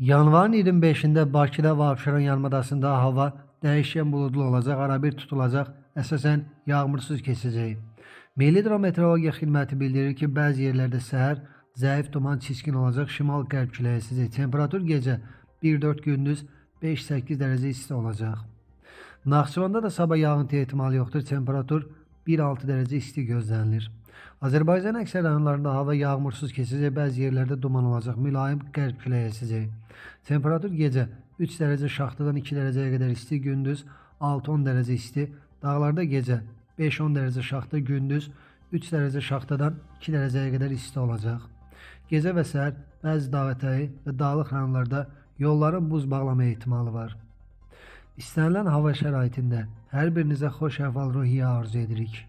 Yanvarın 25-də Bakıda və Abşeron yarımadasında hava dəyişkən buludlu olacaq, arabir tutulacaq, əsasən yağmursuz keçəcək. Milli Hidrometeorologiya Xidməti bildirir ki, bəzi yerlərdə səhər zəif duman çiskin olacaq, şimal-qərb küləyi əsəcək. Temperatur gecə 1-4, gündüz 5-8 dərəcə isti olacaq. Naxçıvanda da sabah yağıntı ehtimalı yoxdur. Temperatur 1-6 dərəcə isti gözlənilir. Azərbaycanın əksər rayonlarında hava yağmursuz keçəcək, bəzi yerlərdə duman olacaq, mülayim qərb küləyi əsəcək. Temperatur gecə 3 dərəcə şaxtadan 2 dərəcəyə qədər isti, gündüz 6-10 dərəcə isti. Dağlarda gecə 5-10 dərəcə şaxta, gündüz 3 dərəcə şaxtadan 2 dərəcəyə qədər isti olacaq. Gecə və səhər bəzi dağətəyi və dağlıq rayonlarda yolların buz bağlama ehtimalı var. İstənilən hava şəraitində hər birinizə xoş əhval-ruhiyyə arzu edirik.